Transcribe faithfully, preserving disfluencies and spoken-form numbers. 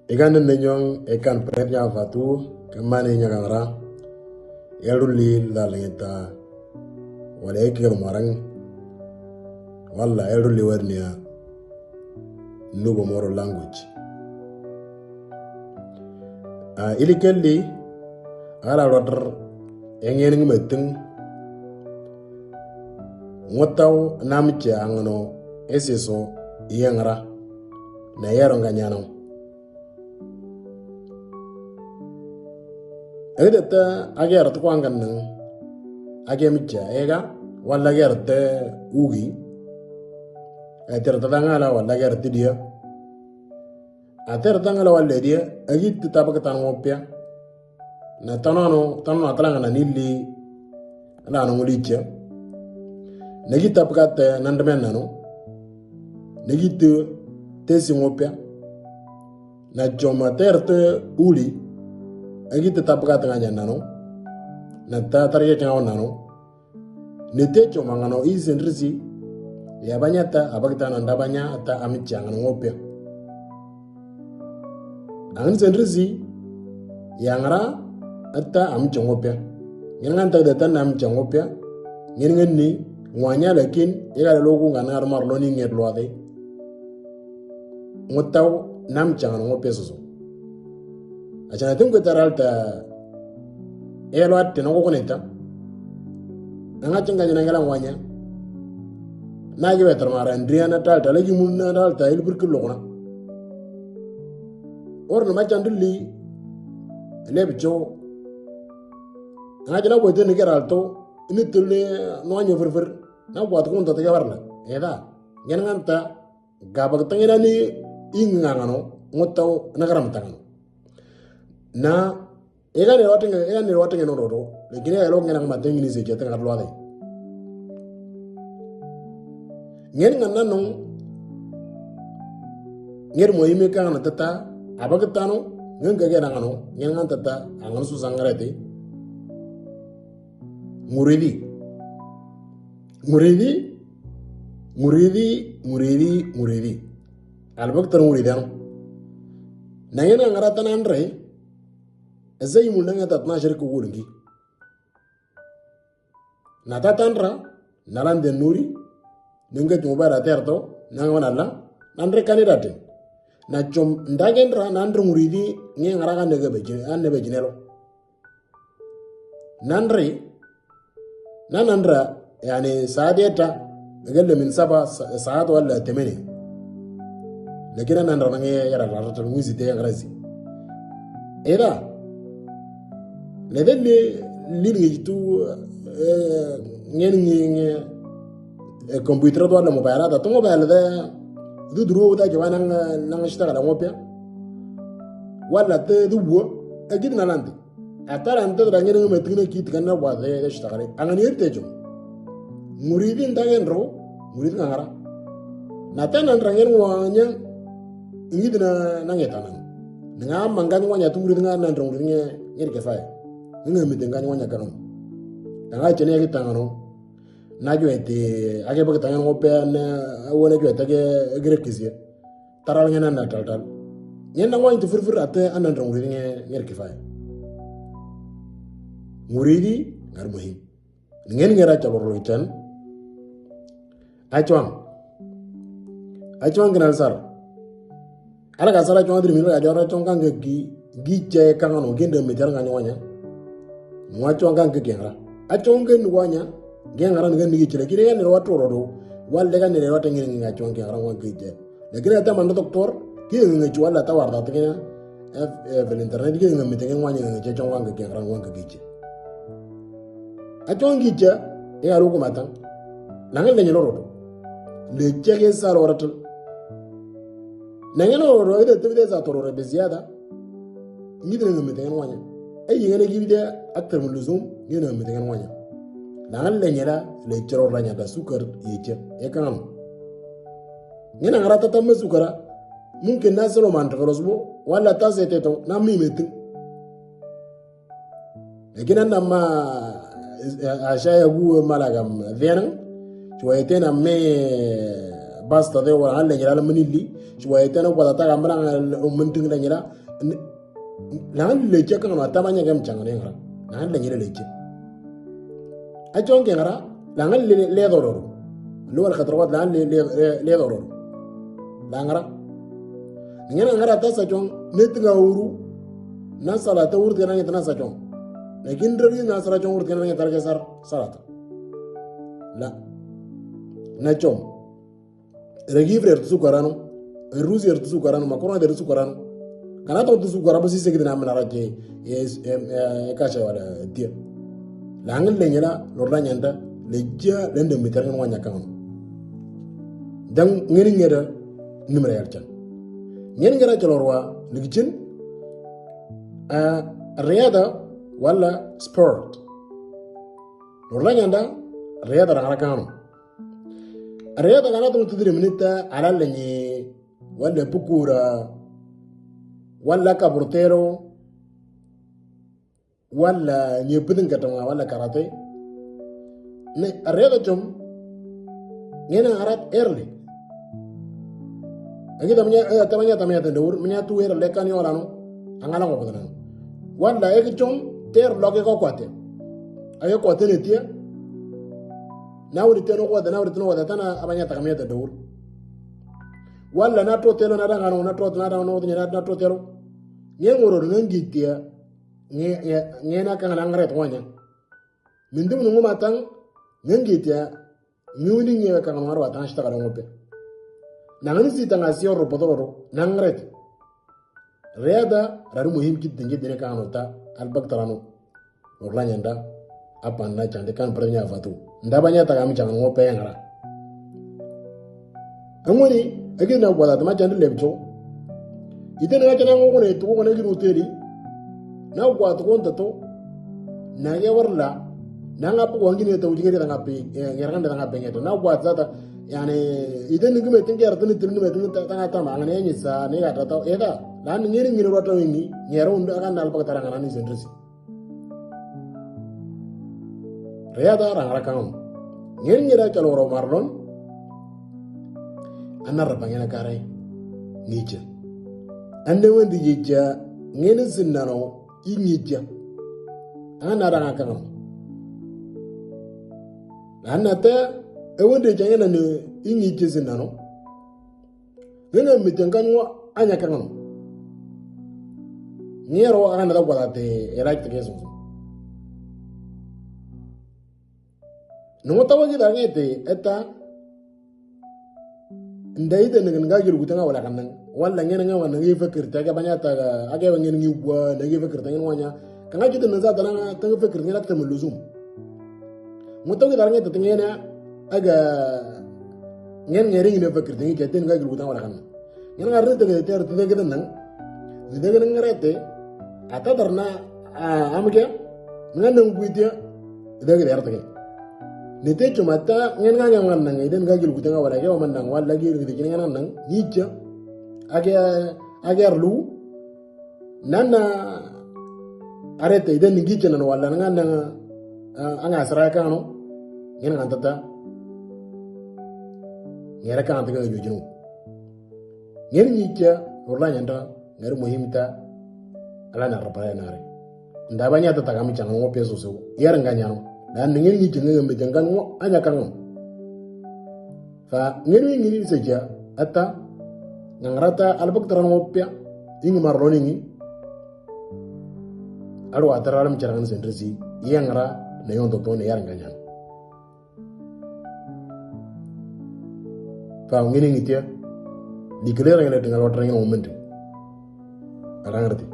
Ikan nende nyong ikan pret nya fatu kemane nya kamera. Elduli dal ngita wala eki kal marang wala elduli warnia Nuba Moro language. Ili kelli ala rotar engen ngi meting ngotau namche angno esiso iyangra na yaro nga nyano. Agdete agertu kwangan nang age micha ega wala agerte ugi. Aterta dangala wala agerte dia. Aterta dangala wala dia agit tabak tan ngopia. Na tanono tanono atalanga na nili na no ngulicha. Nagita pkate nandmen nano. Nagita tesi ngopia. Na choma terte uli. Agita tapkate nganya nano. Na ta tarye changa nano. Nete choma ngano isen risi. Ya banyata abagta nanda banyata amicha ngano ngopia. Angin sendrisi yangra ata amicha ngopia. Ngin ngan tagda tan amicha ngopia. Ngin ngan ni ngwanya lakin ega loku ngan ngar mar loni nget luade. Ngotau namcha ngan ngopia soso. Achana tum ko taral ta elo atte no ko koneta. Anga changa jina ngala ngwanya. Na ge betar mara ndriana tal tal gi munna tal tal burkul lokona. Or no machan dulli lebcho. Anga jina bo den geral to ini tulli no anyo fur fur. Na bo at kun ta te warla. Eda. Ngen nganta gabak tangina ni ing ngangano ngotau nagaram tangano. Na ega ne wating ega ne wating no rodo. Lekin ega lo ngena ma tengi ni se jete ngar luade. Ngen ngan nanu ngen mo ime ka ngan tata abak tano ngen ka gena ngano ngen ngan tata angan su sangarete. Nguridi nguridi nguridi nguridi nguridi. Albak tan nguridi ano. Nangena ngarata nandre. Eza imul nangeta tna shirku gulngi. Na tatanra nalan de nuri nunga chumba ra terto nanga wana la nandre kani rate. Na chom ndagen ra nandre nguridi nge ngara kan nege beji an ne beji nelo. Nandre na nandra yani saadeta gelle min saba saat wala temene. Lakin nandra nange yara rarata ngusite ya grasi. Eda lede le lin ngi tu ngen ngi computer to wala mobile ta to mobile da du duru da ke wana nang nang shita kala ngopia wala te du wo agid na landi. Atara ante da ngene me tingna kit kan na wa de shita kala angani erte jo. Muridin da gen ro murid ngara. Na ta nan rangen wanya ngidna nangeta nan. Nga mangan wanya tu murid nga nan rong ringe ngir ke fai. Nga mi dengan wanya kan. Nga chene ya kitangano. Na jo ete age bag tangan ngope na wona jo ete age gre kizia. Taral ngena na tal tal. Ngena wanya tu fur fur ate anan rong ringe ngir ke fai. Muridi ngar muhim. Ngen ngera chalor lo chan. Achwang. Achwang kenal sar. Ala ka sara chong dri milo ya jora chong kan ke gi gi che kan no gen de me jar ngani wanya. Ngwa chong kan ke gengra. A chong gen wanya. Gengra ngen ni gi chile kire ne wa toro do. Wal de kan ne wa tengen ngi chong gengra wan ke che. Lakini ata mando doktor ki ngi chwala ta warda tengen. F F internet ki ngi me tengen wanya ngi che chong kan ke gengra wan ke gi che. A chong gi che e aru ko matang. Nangen le nyelo rodo. Le che ke sa lo ratul. Nangeno ro ide tibide sa toro re beziada. Ngidre ngam tengen wanya. Ay ngene gibide aktar min luzum ngene ngam tengen wanya. Nangal le nyela le chero la nyata sukar yeche. E kan. Ngena ngarata tamme sukara. Mumkin naselo man takalos bo wala tasete to na mi metin. Lakin anna ma ashaya gu malagam venang. Chwa etena me Basta de wala ngan le nyira la minili. Chwa etena wala ta gamla ngan le minting le nyira. Ngan le che kan ma ta banya gam chang ne ngara. Ngan le nyira le che. A chong ke ngara. La ngan le le dororo. Lo wala khatrawat la ngan le le dororo. La ngara. Ngena ngara ta sa chong net nga uru. Na sala ta ur de na sa chong. Lakin rari na sala chong ur de na tar ke sar salata. La. Na chom. Regi frer tu sukarano. Rusi er tu sukarano. Makoro der tu sukarano. Kana to tu sukara basi se kidina mena raje. Es em e kacha wala dia. Langin lengela lorla nyanda leja lende mitar ngwa nyakang. Dang ngeni ngeda nimra yarchan. Ngeni ngeda chalorwa ligichin. Riada wala sport. Lorla nyanda riada rangara kano. Riyada kana tung tudri minita ala lenye wala pukura wala kaburtero wala nye pidin katama wala karate. Ne riyada chom ngena arat early. Agi tamanya tamanya tamanya tendur manya tu early kan yo lano angala ko. Wala agi chom ter loke ko kwate. Ayo kwate ne tia. Na wuri teno kwate na wuri teno kwate tana abanya takamia tendur. Wala na to telo na dangano na to na dangano na to telo. Nye ngoro ngitia. Nye na kanga na ngret wanya. Mindu nungu matang ngitia. Miuni nye kanga ngaro atang shita kala ngope. Nangani si tanga si oro potoro nangret. Reada raru muhim kit dinge dine kanga nota albak tarano. Orla nyanda apa na chande kan pranya fatu. Ndabanya takami changa ngope ngara. Angoni agi na gwada tama chande lebcho. Ite na chana ngone tu ngone agi ruteri. Na gwada ko ntato. Na ge warla na ngapu wangi ne to jigere na ngapi ngera kan na ngapi ngeto na gwada ta. Yani ite ningi metin ke artuni tuni metin ta ta ta ma ngane ni sa ni ga ta eda. Na ngiri ngiri rota wingi ngero unda kan albak taranga ni sendrisi. Reada rangara kang. Ngir ngira chaloro marlon. Anar bangena kare. Ngicha. Ande wendi ngicha ngene sinnano i ngicha. Ana ranga kang. Ana te e wendi jangena ni i ngicha sinnano. Ngena mitengan wa anya kang. Ngero ana da gwada te elak te kesu. Nungo tawa ki dange te eta. Ndai te ngan ga gilu kutanga wala kanang. Wala ngena ngena ngena ngi fakir ta ga banya ta ga aga ngena ngi gwa ngi fakir ta ngena wanya. Kanga kita naza dana ta fakir ngena ta luzum. Mutaw ki darnge te ngena aga ngena ngeri ngena fakir te ngi kete ngi ga gilu kutanga wala kanang. Ngena ngarne te te te te nang. Te te nang rete. Ata darna amke ngan nang kuitia. Te te te. Nite chumata ngena ngan ngan nang iden ga gilu kutanga wala ke waman nang wala gilu kutanga nang nicha. Age age arlu. Nana arete iden ngi chena no wala nga nanga anga sara kano. Ngen ngantata. Ngera kanta ga jujinu. Ngen ngicha rola nyanda ngar muhim ta. Ala na rapaya nare. Ndabanya ta takami changa ngo peso so. Yar nganyano. Dan ngen ngicha ngembe jangan ngo anya kango. Fa ngeni ngeni seja ata ngangrata albak taran ngopia ing marloni ngi. Aru atara alam charangan sendresi yang ra na yon to to ne yar nganyan. Fa ngeni ngitia. Declare ngene dengan water ngene moment. Arang ngerti.